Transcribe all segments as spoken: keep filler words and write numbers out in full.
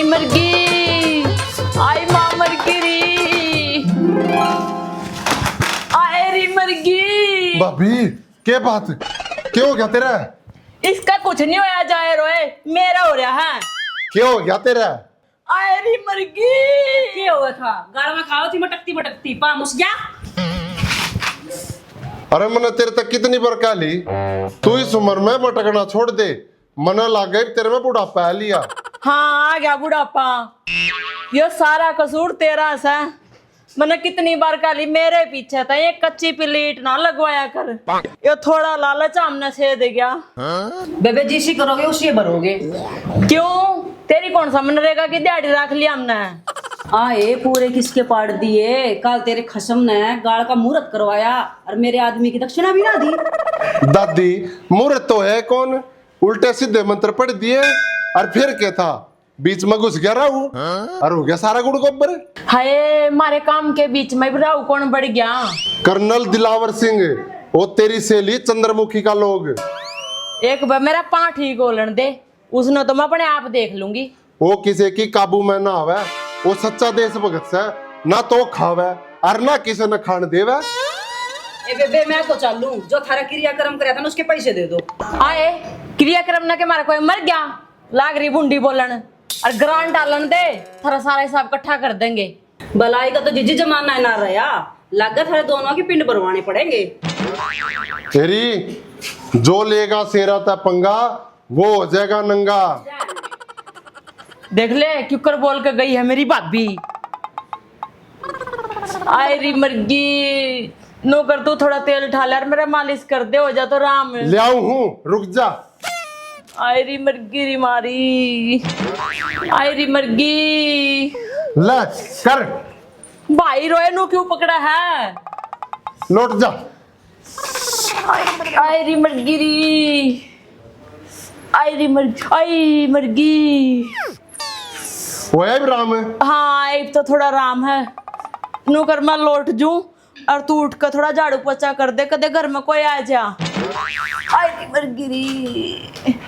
मरगी, आई माँ मरगी री, आए री मरगी। भाभी, के बात? के हो गया तेरा? इसका कुछ नहीं होया जाए रोए, मेरा हो रहा है। के हो गया तेरा? आए री मरगी। के हुआ था? गाल में खाओ थी मटकती मटकती, पा मुस गया। अरे, मैंने तेरे तक कितनी बार कह ली, तू इस उम्र में भटकना छोड़ दे। मने लागे तेरे में बुढ़ापा आ लिया। हाँ, आ गया बुढ़ापा। यो सारा कसूर तेरा से। मने कितनी बार कह ली, मेरे पीछे तो एक कच्ची पिलीट ना लगवाया कर। यो थोड़ा लालच हमने से दे गया। बेबे, जिसी करोगे उसी भरोगे। क्यों, तेरी कौन सा मनरेगा की दिहाड़ी रख लिया हमने? आए पूरे किसके पाड़ दिए। कल तेरे खसम ने गाल का मुहूर्त करवाया और मेरे आदमी की दक्षिणा भी ना दी। दादी, मुहूर्त तो है कौन, उल्टे सीधे मंत्र पढ़ दिए और फिर क्या था, बीच में घुस गया राहु और हो गया सारा गुड़ गोबर। हाय, मारे काम के बीच में भी राहु कौन बढ़ गया? कर्नल दिलावर सिंह, वो तेरी सहेली चंद्रमुखी का लोग। एक बार मेरा पां ठीक होलन दे, उसने तो मैं अपने आप देख लूंगी। वो किसी की काबू में ना आवे, वो सच्चा देशभगत से, ना तो खावे और ना किसी ने खान देवे। ए बेबे, मैं तो चालू, जो थारा क्रियाक्रम करया था ना, उसके पैसे दे दो। आए, क्रियाक्रम ना के मारा कोई मर गया, लाग रही बुंडी बोलन, और ग्रांट डालन दे, थारा सारा हिसाब इकट्ठा कर देंगे। भलाई का तो जीजी जमाना ही ना रहा, लागा थारे दोनों के पिंड भरवाने पड़ेंगे। तेरी जो लेगा शेरा ता पंगा, वो हो जाएगा नंगा। देख ले, क्यूकर बोल के गई है मेरी भाभी। आए री मरगी, नौकर तू थोड़ा तेल ठा ले और मेरा मालिश कर दे, हो जा तो राम। ले आऊं हूँ, रुक जा। आए री मरगी री मारी, आए री मरगी। ले कर। भाई रोए नु क्यों पकड़ा है? लौट जा। आए री मरगी री, आए री मर, आई मरगी। होया भी राम है? हाँ, इब तो थोड़ा राम है। नु कर मैं लौट जूं और तू उठ के थोड़ा झाड़ू पोछा कर दे, कदे घर में कोई आ जा। आए री मरगी री।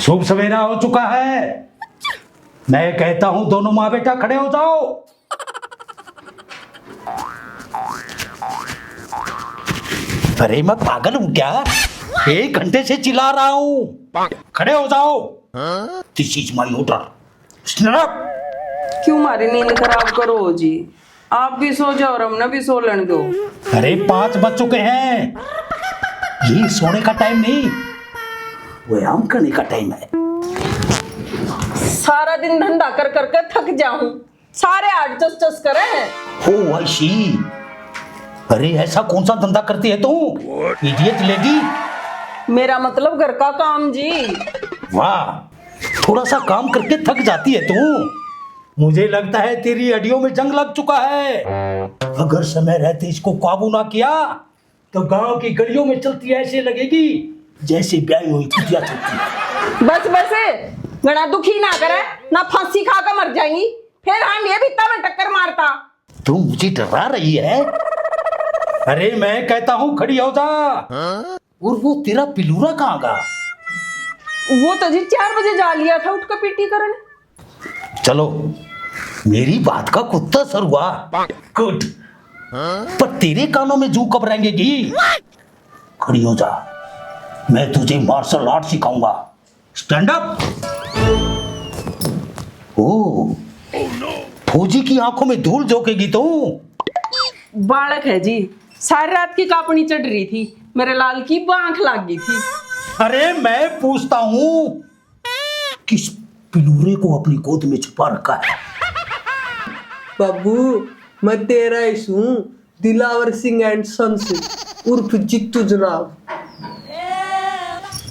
शुभ सवेरा हो चुका है। मैं कहता हूं, दोनों माँ बेटा खड़े हो जाओ। अरे, मैं पागल हूँ क्या? एक घंटे से चिल्ला रहा हूँ, खड़े हो जाओ। This is my order. Stand up. क्यों मारी नींद खराब करो हो जी? आप भी सो जाओ और हमने भी सो लेने दो। अरे, पाँच बज चुके हैं, ये सोने का टाइम नहीं, व्यायाम करने का टाइम है। सारा दिन धंधा कर करके थक जाऊं, सारे हाथ चस चस करे हैं। Oh, I see. अरे, ऐसा कौन सा धंधा करती है तू, idiot lady? मेरा मतलब घर का काम जी। वाह, थोड़ा सा काम करके थक जाती है तू। मुझे लगता है तेरी हड्डियों में जंग लग चुका है। अगर समय रहते इसको काबू ना किया तो गांव की गलियों में चलती ऐसे लगेगी जैसे ब्याही हुई कुतिया चलती है। बस बस, घना दुखी ना करे, ना फांसी खा के मर जाएंगी, फिर हम ये भी तब टक्कर मारता। तू मुझे डरा रही है? अरे, मैं कहता हूँ, खड़ी हो जा। और वो तेरा पिलूरा कहाँ गया? वो तो जी चार बजे जा लिया था उठ के पीटी करने। चलो, मेरी बात का कुत्ता सर हुआ। Good. पर तेरे कानों में जू कब रेंगेगी? खड़ी हो जा, मैं तुझे मार्शल आर्ट सिखाऊंगा। Stand up. ओ, फौजी की आंखों में धूल झोंकेगी तू। बालक है जी, सारी रात की कापनी चढ़ रही थी, मेरे लाल की बांख लाग गई थी। अरे, मैं पूछता हूँ, किस पिलूरे को अपनी गोद में छुपा रखा है? बाबू, मैं तेरा ही सूं, दिलावर सिंह and sons उर्फ जीतू जनाब।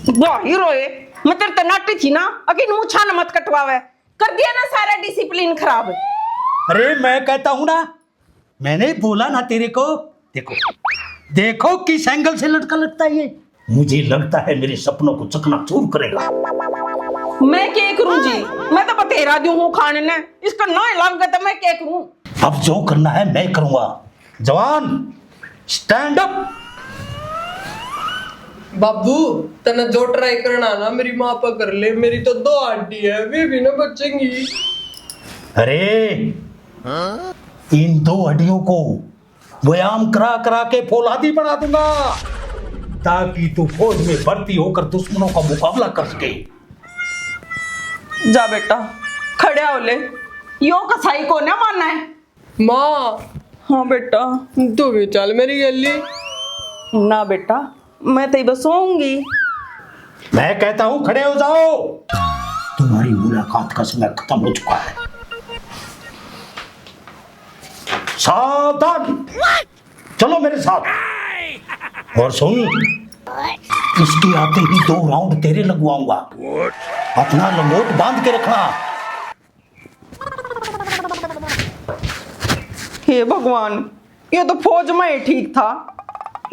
भाई रोए, मैं तेरे ते नाटी थी ना, अकिन मुछा न मत कटवावे, कर दिया ना सारा discipline खराब। अरे, मैं कहता हूँ ना, मैंने बोला ना तेरे को। देखो, देखो किस एंगल से लटका लटकता है ये। मुझे लगता है मेरे सपनों को चकनाचूर करेगा। मैं क्या करूं जी, मैं तो बतेरा दूं हूं खाने ने, इसका ना इलाज करता, मैं क्या करूं? अब जो करना है मैं करूंगा। जवान, stand up. बाबू, तने जो ट्राई करना ना, मेरी माँ पर कर ले, मेरी तो दो हड्डी है, वे भी ना बचेंगी। अरे, इन दो हड्डियों को व्यायाम करा करा के फौलादी बना दूंगा, ताकि तू फौज में भर्ती होकर दुश्मनों का मुकाबला कर सके। जा बेटा, खड़ा हो ले, यो कसाई को ना मानना है। माँ। हाँ बेटा। तू भी चल मेरी गैली। ना बेटा, मैं तो इब सोऊंगी। मैं कहता हूँ, खड़े हो जाओ। तुम्हारी मुलाकात का समय खत्म हो चुका है। सावधान, चलो मेरे साथ। और सुन, इसके आते ही दो राउंड तेरे लगवाऊंगा। अपना लंगोट बांध के रखना। हे भगवान, ये तो फौज में ही ठीक था,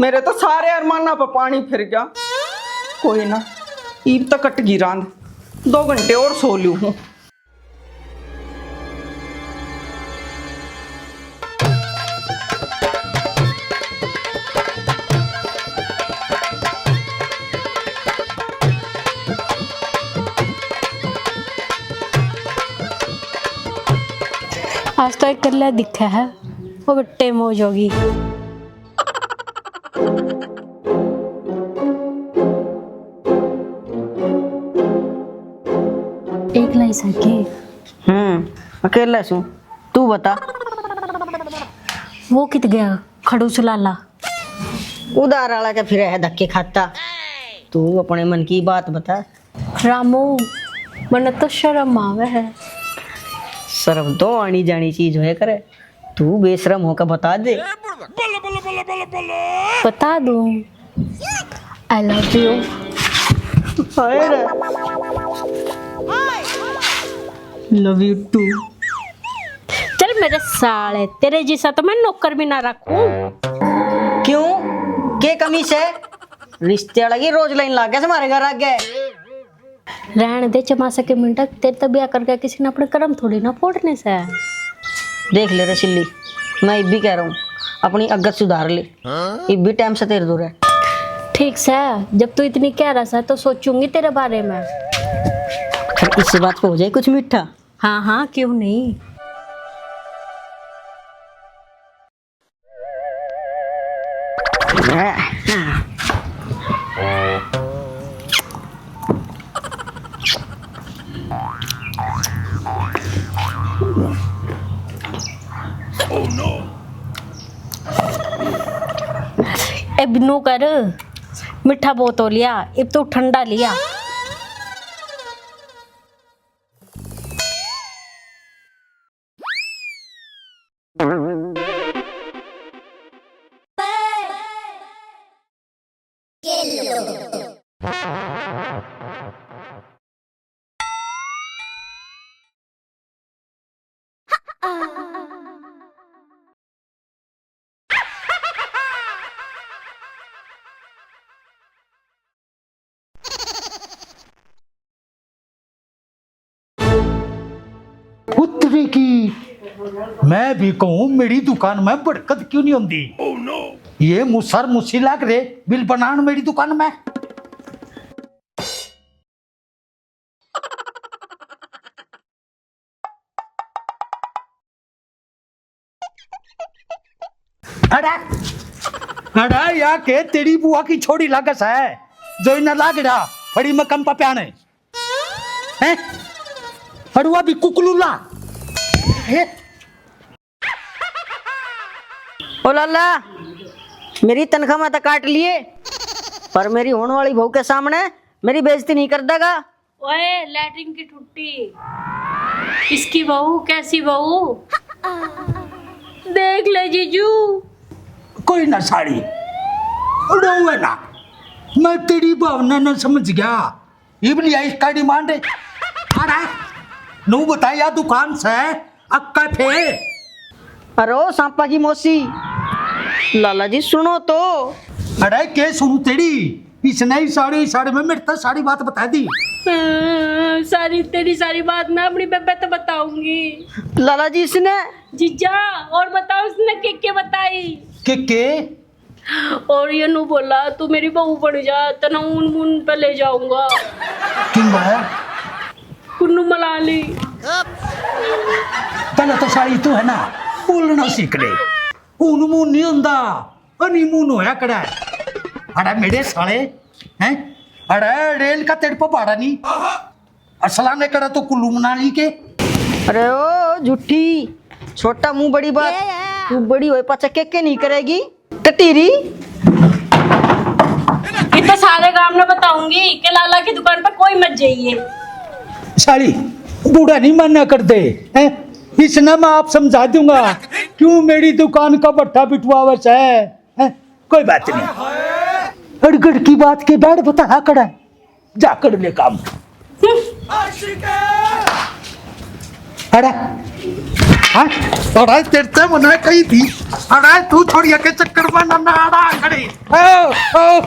मेरे तो सारे अरमाना पे पानी फिर गया। कोई ना, ईब तक कट गई रांद, दो घंटे और सो लूं हूँ। आज तो एक कल्ला दिखा है, वो बट्टे मौज होगी। एक लाई सके। हम्म, अकेला सू। तू बता। वो कित गया खड़ूस लाला? उधार आला के फिर है धक्के खाता। तू अपने मन की बात बता। रामू, मन्ने तो शर्म आवे है। शर्म तो आनी जानी चीज होया करे। तू बेशरम होकर बता दे। बता दूं, I love you। हाय रे। Love you too। चल मेरे साले, तेरे जैसा तो मैं नौकर भी ना रखूं। क्यों, के कमी से? रिश्ते वाला की रोज लाइन लाग गया से हमारे घर आगे। रहन दे चमासा के मिनट, तेरे तो ब्याह करके किसी ने अपने कर्म थोड़ी ना फोड़ने से। देख ले रसीली, मैं इब भी कह रहा हूँ, अपनी अगत सुधार ले, इब भी टाइम से तेरे दूर है। ठीक से, जब तू इतनी कह रहा सा तो सोचूंगी तेरे बारे में। अरे, इस बात पे हो जाए कुछ मीठा। हाँ हाँ, क्यों नहीं। इब नू कर, मीठा बहुत हो लिया, इब तो ठंडा लिया। उतरी की। मैं भी कहूँ, मेरी दुकान में बरकत क्यों नहीं होंदी? ये मुसर मुसी लाग रे, बिल बनान मेरी दुकान में। अरे, अरे, या के तेरी बुआ की छोड़ी लागस है, जो इन्हें लाग रहा, फड़ी में कम पप्याने। हैं? अड़ुआ भी कुकलूला। हैं? ओ लाला, मेरी तनख्वाह में तो काट लिए, पर मेरी होने वाली बहू के सामने मेरी बेइज्जती नहीं कर देगा। ओए, लैट्रिन की टुट्टी, इसकी बहू, कैसी बहू? देख ले जीजू। कोई ना साड़ी, रोवे ना, मैं तेरी भावना ना समझ गया। इब लिया इसका डिमांड। अरे, नू बता, या दुकान से अक्का थे। अरे ओ सांपा की मौसी, लाला जी सुनो तो। अरे के सुनू तेरी, इसने ही सारी, सारी में मेरे तो सारी बात बता दी। हाँ, सारी तेरी सारी बात ना अपनी बेबे तो बताऊंगी। लाला जी इसने। जीजा, और बताओ इसने के के बताई? के के? और ये नू बोला, "तू मेरी बहू बन जा, तने ऊन मून पे ले जाऊंगा।" किन भाया? कुन्नू मलाली। पहले तो साली तू है ना, बोलना सीख ले। ऊन मून नहीं होंदा, हनीमून होया कड़ा है। अरे मेरे साले, हैं? अरे रेल का तेरे पे भाड़ा नहीं। असला ने कड़ा तो कुल्लू मनाली के। अरे ओ झूठी, छोटा मुंह बड़ी बात। तू बड़ी होए पाछा के के नहीं करेगी टटीरी। ये तो सारे गांव में बताऊंगी कि लाला की दुकान पर कोई मत जाइए। साली, बूढ़ा नहीं मानना करते हैं। इसने मैं आप समझा दूंगा, क्यों मेरी दुकान का भट्ठा बिठवावे से, हैं? कोई बात नहीं। अड़गड़ की बात के बैठ बता कड़ा, जा कर ले काम। अरे, हाँ? अरे, तेरे से मना कही थी। अरे, तू छोड़िया के चक्कर में ना, ना, अड़ा खड़ी। ओ, ओ।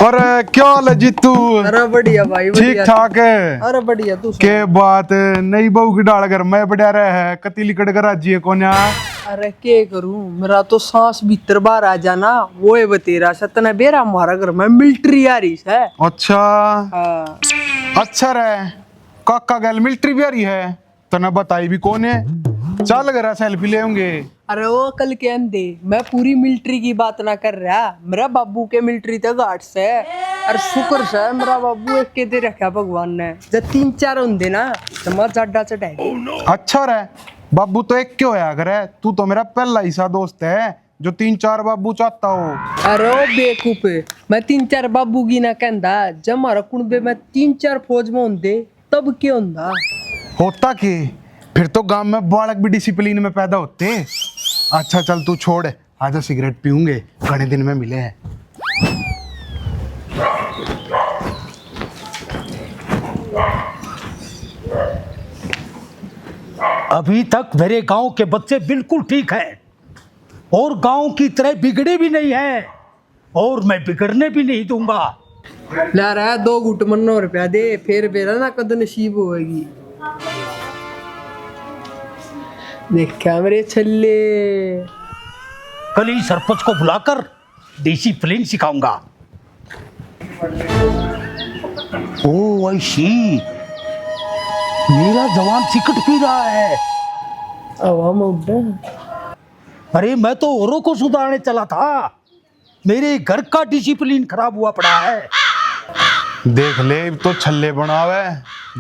अरे, क्या हाल है जीतू? अरे बढ़िया भाई, ठीक बढ़िया। ठाक है। अरे बढ़िया, तू सुना। के बात, नई बहू की डाल घर में बढ़िया रहा है, कती लिकड़ कर राजी है कोन्या। अरे के करूं, मेरा तो सांस भीतर बाहर आ जाना, वो है बतेरा से। तने बेरा, हमारा घर में मिलिट्री आ रही है। अच्छा। हाँ। अच्छा रे, काका गैल मिलिट्री भी आ रही है, तने बताई भी कोने। चल घर सेल्फी ले होंगे। अरे ओ कल के अंधे, मैं पूरी मिलिट्री की बात ना कर रहा, मेरा बाबू के मिलिट्री तक घाट से। अरे शुक्र से मेरा बाबू एक के दे रखा भगवान ने, जब तीन चार होंदे ना, तो मैं जाडा चढ़ाई। अच्छा रे, बाबू तो एक के होया करे, तू तो मेरा पहला ऐसा दोस्त है जो तीन चार बाबू चाहता हो। अरे ओ बेवकूफ, मैं तीन चार बाबू की ना कहंदा, जब हमारा कुणबे में तीन चार फौज में होंदे, तब के होंदा? होता के, फिर तो गांव में बालक भी डिसिप्लिन में पैदा होते। अच्छा चल तू छोड़, आजा सिगरेट पीऊंगे, घणे दिन में मिले हैं। अभी तक मेरे गांव के बच्चे बिल्कुल ठीक हैं और गांव की तरह बिगड़े भी नहीं हैं और मैं बिगड़ने भी नहीं दूंगा। ला रहा है दो घुट मन्नो रुपया दे, फिर बेरा ना कद नसीब होएगी। देखा मेरे छल्ले। कल ही सरपंच को बुलाकर डिसिप्लिन सिखाऊंगा। ओ आई सी, मेरा जवान सिगरेट पी रहा है। हवा में उड्डा। अरे मैं तो औरों को सुधारने चला था, मेरे घर का डिसिप्लिन खराब हुआ पड़ा है। देख ले, इब तो छल्ले बनावे।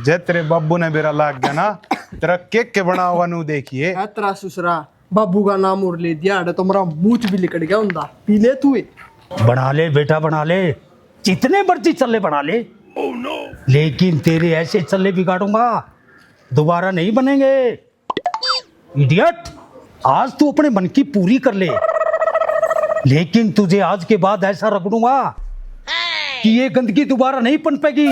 जे तेरे बाबू ने बेरा लाग गया ना, तेरा केक के बनावा नु देखिए। है तेरा सुसरा, बाबू का नाम और ले दिया, अरे तो मेरा मुंह भी लिकड़ गया हुंदा। पी ले तू ही। बना ले बेटा, बना ले, जितने मर्जी छल्ले बना ले, लेकिन तेरे ऐसे छल्ले बिगाड़ूंगा, दोबारा नहीं बनेंगे। इडियट, आज तू अपने मन की पूरी कर ले, लेकिन तुझे आज के बाद ऐसा रगड़ूंगा कि ये गंदगी दोबारा नहीं पनपेगी।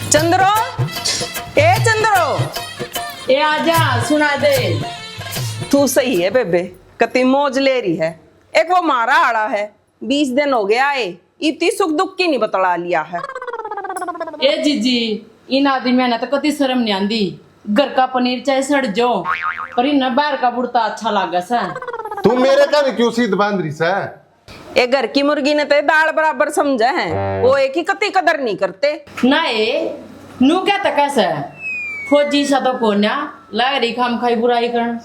चंद्रो, ए चंद्रो, ए आजा, सुना दे। तू सही है बेबे, कती मौज ले रही है। एक वो मारा आड़ा है, बीस दिन हो गया है, इतनी सुख दुख की नहीं बतला लिया है। ए जीजी, इन आदमियां ने तो कती शर्म नहीं आंदी। घर का पनीर चाहे सड़ जो, पर इन्हें बाहर का बुड़ता अच्छा लागे से। तू मेरे का भी क्यों सीध बांध रही से? ये घर की मुर्गी ने तो ये दाल बराबर समझे हैं, वो एक ही कती कदर नहीं करते। ना ए, नू क्या तका से? फौजी सा तो कोन्या, लाग रही खाम खाई बुराई करण।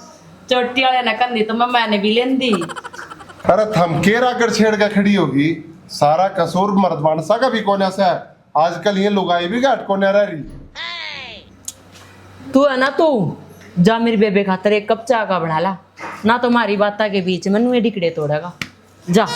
चोटी वाले ने कंधी तो मैं मैंने भी लेंदी। अरे थम केरा कर छेड़ के खड़ी होगी, सारा कसूर मर्द मानसा का भी कोन्या से। आजकल ये लुगाई भी घाट कोन्या रह रही। तू है ना, तू जा मेरी बेबे खातर एक कप चाय का बना ला, ना तो हमारी बाता के बीच में नुए डिकड़े तोड़ेगा। जा।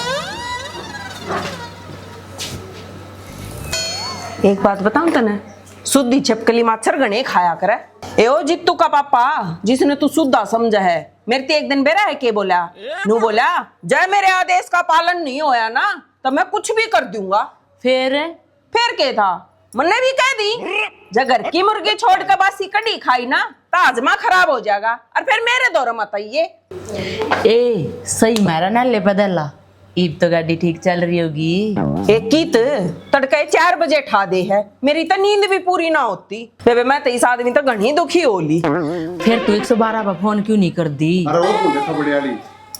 एक बात बताऊं तने, सुद्धी छिपकली माछर घणे खाया करे। ए ओ जित्तू का पापा, जिसने तू सुद्धा समझा है, मेरे ते एक दिन बेरा है के बोला, नू बोला, जय मेरे आदेश का पालन नहीं होया ना, तो मैं कुछ भी कर दूंगा। फिर? फिर के था, मन्ने भी कह दी, जब घर की मुर्गी छोड़ के बासी कढ़ी खाई ना, तो हाजमा खराब हो जाएगा, और फिर मेरे दौरे मत आइए। ए, सही मारा ना ले बदला। इब तो गाड़ी ठीक चल रही होगी। ए कित, तड़के चार बजे ठा दे है, मेरी तो नींद भी पूरी ना होती। बेबे, मैं तो इस आदमी तो घणी दुखी हो ली। फिर तू एक सौ बारह पर फोन क्यों नहीं कर दी? अरे वो तू देखो बड़े वाली,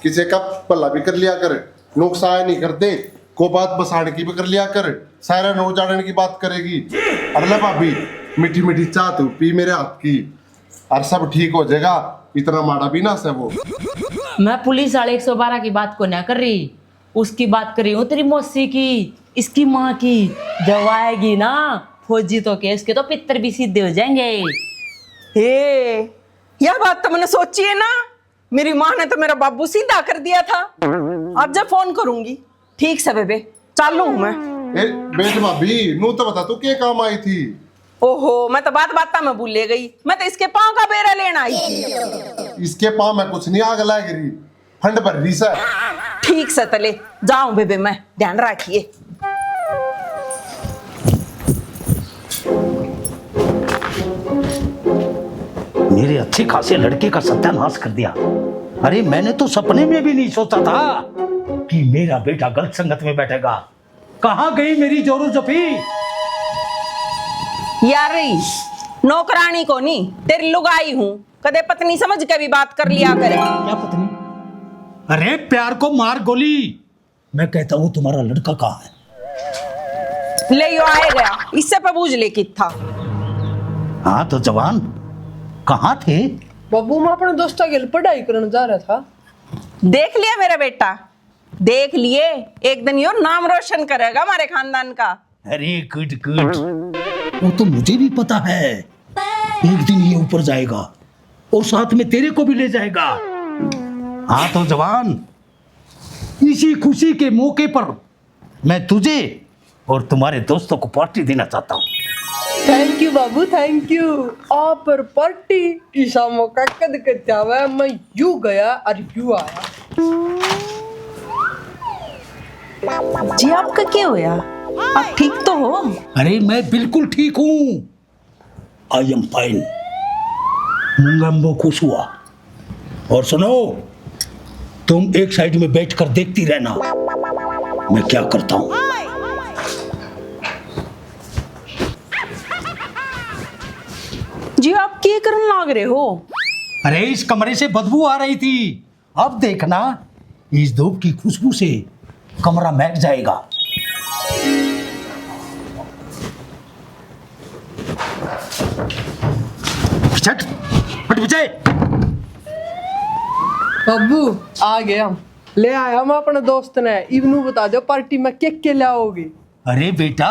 किसी का भला भी कर लिया कर, नुकसान नहीं करते। को बात बसाण की भी कर लिया कर, सारा नौ जाणन की बात करेगी। अरे ले भाभी, मीठी मीठी चाह तू पी मेरे हाथ की, और सब ठीक हो जाएगा। इतना माड़ा भी ना से वो। मैं पुलिस वाले एक सौ बारह की बात को ना कर रही, उसकी बात कर रही हूँ, तेरी मौसी की, इसकी माँ की। जब आएगी ना फौजी, तो के उसके तो पित्तर भी सीधे हो जाएंगे। हे, यह बात तो मैंने सोची है ना, मेरी माँ ने तो मेरा बाबू सीधा कर दिया था। अब जब फोन करूंगी। ठीक से बेबे, चालू हूँ मैं। ए, बैठ भाभी, नू तो बता तू के काम आई थी? ओहो, मैं तो बात बात में भूले गई। मैं तो इसके पाँव का बेरा लेना आई थी। इसके पाँव में कुछ नहीं, आग लग रही, फंड भर रही सर। ठीक से तले जाऊं बेबे, मैं ध्यान रखिए। मेरे अच्छे खासे लड़के का सत्यानाश कर दिया। अरे, मैंने तो सपने में भी नहीं सोचा था कि मेरा बेटा गलत संगत में बैठेगा। कहाँ गई मेरी जोरू जफी? यार, नौकरानी को नहीं, तेरी लुगाई हूँ। कदे पत्नी समझ के भी बात कर लिया करे। क्या पत्नी? अरे, प्यार को मार गोली। मैं कहता हूँ, तुम्हारा लड़का कहाँ है? ले, यो आए गया, इससे पे बूझ ले कित था। हाँ तो जवान, कहाँ थे? बाबू, मैं अपने दोस्ता के पढ़ाई करने जा रहा था। देख लिया मेरा बेटा, देख लिए, एक दिन यो नाम रोशन करेगा हमारे खानदान का। अरे गुड गुड, वो तो मुझे भी पता है, एक दिन ये ऊपर जाएगा और साथ में तेरे को भी ले जाएगा। हाँ तो जवान, इसी खुशी के मौके पर मैं तुझे और तुम्हारे दोस्तों को पार्टी देना चाहता हूँ। Thank you Babu, thank you. आप पर पार्टी, ईसा मौका कद के त्यावे, मैं यू गया और यू आया। जी, आपका क्या होया? आप ठीक तो हो? अरे, मैं बिल्कुल ठीक हूँ। I am fine. मुंगम्बो खुश हुआ। और सुनो, तुम एक साइड में बैठकर देखती रहना, मैं क्या करता हूँ। जी, आप क्या करने लाग रहे हो? अरे, इस कमरे से बदबू आ रही थी। अब देखना, इस धूप की खुशबू से कमरा महक जाएगा। झट, हट पीछे। बाबू, आ गया हम। ले आया मैं अपने दोस्त ने। इब नू बता दो, पार्टी में के के लाओगे? अरे बेटा,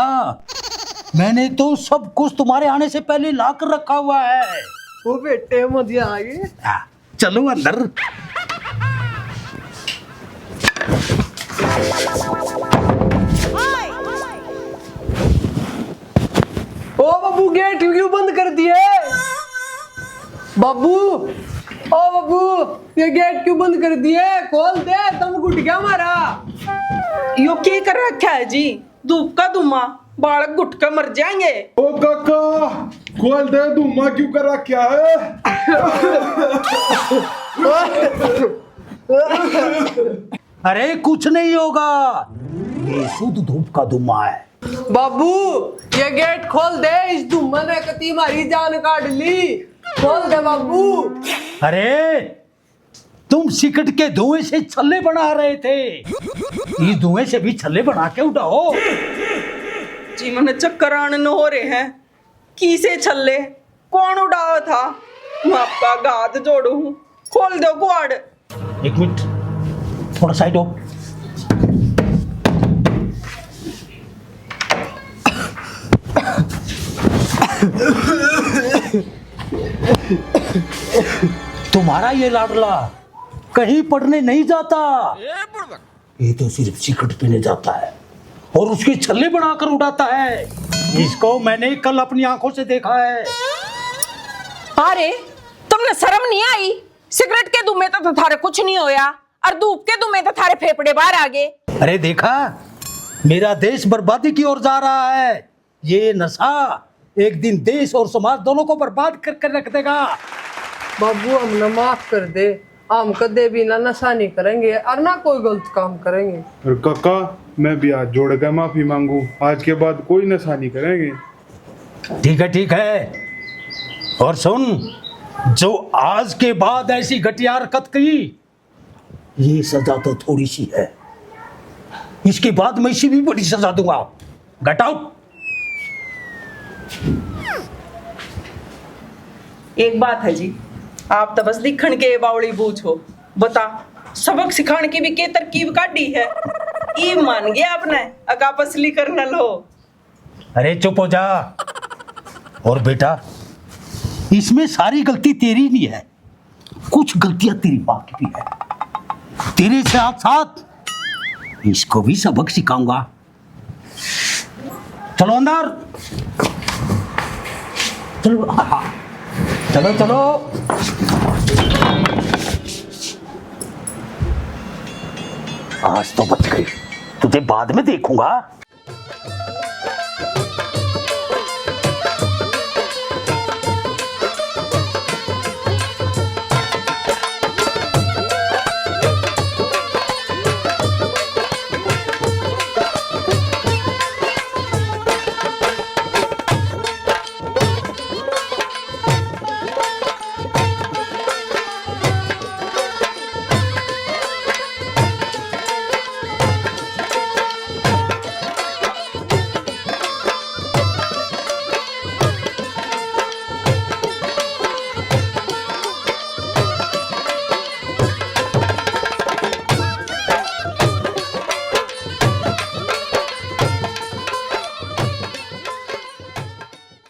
मैंने तो सब कुछ तुम्हारे आने से पहले ला कर रखा हुआ है। वो बेटे, मजे आ गए। हाँ। चलो अंदर। ओ बाबू, गेट क्यों बंद कर दिए? बाबू, ओ बाबू, ये गेट क्यों बंद कर दिए? खोल दे, दम घुट गया हमारा। यो के कर रखा है जी? धूप का धुआं, बालक घुट के मर जाएंगे। ओ काका, खोल दे, धुआं क्यों कर रखा है? अरे कुछ नहीं होगा, ये शुद्ध धूप का धुआं है। बाबू, ये गेट खोल दे, इस धुआं ने कती हमारी जान काट ली। खोल दे बाबू। अरे, तुम सिगरेट के धुएं से छल्ले बना रहे थे, इस धुएं से भी छल्ले बना के उड़ाओ। जी, मने चक्कर आने न हो रहे हैं। किसे छल्ले? कौन उड़ाओ था? मैं आपका हाथ जोड़ू हूँ, खोल दो कुआड़। एक मिनट, थोड़ा साइड हो। तुम्हारा ये लाडला कहीं पढ़ने नहीं जाता, ये तो सिर्फ सिगरेट पीने जाता है और उसके छल्ले बनाकर उड़ाता है। इसको मैंने कल अपनी आंखों से देखा है। अरे, तुमने शर्म नहीं आई? सिगरेट के धुएं तो थारे कुछ नहीं होया, और धूप के धुएं तो थारे फेफड़े बाहर आ गए। अरे देखा, मेरा देश बर्बादी की ओर जा रहा है। ये नशा एक दिन देश और समाज दोनों को बर्बाद कर कर रख देगा। बाबू, हमने माफ कर दे, हम कदे भी ना नशा नहीं करेंगे और ना कोई गलत काम करेंगे। और काका, मैं भी हाथ जोड़ के माफी मांगू, आज के बाद कोई नशा नहीं करेंगे। ठीक है, ठीक है। और सुन, जो आज के बाद ऐसी घटिया हरकत की, ये सजा तो थोड़ी सी है, इसके बाद मैं इसी भी बड़ी सजा दूंगा। Get out। एक बात है जी, आप तो बस दिखण के बावली बूझ हो। बता, सबक सिखाण की भी के तरकीब काढ़ी है? ईब मान गया आपने, अक आप असली कर्नल हो। अरे चुप हो जा। और बेटा, इसमें सारी गलती तेरी नहीं है, कुछ गलतियां तेरी माँ की भी है। तेरे साथ साथ इसको भी सबक सिखाऊंगा। चलो अंदर, चलो, हाँ, हाँ। चलो, चलो। आज तो बच गई, तुझे बाद में देखूंगा।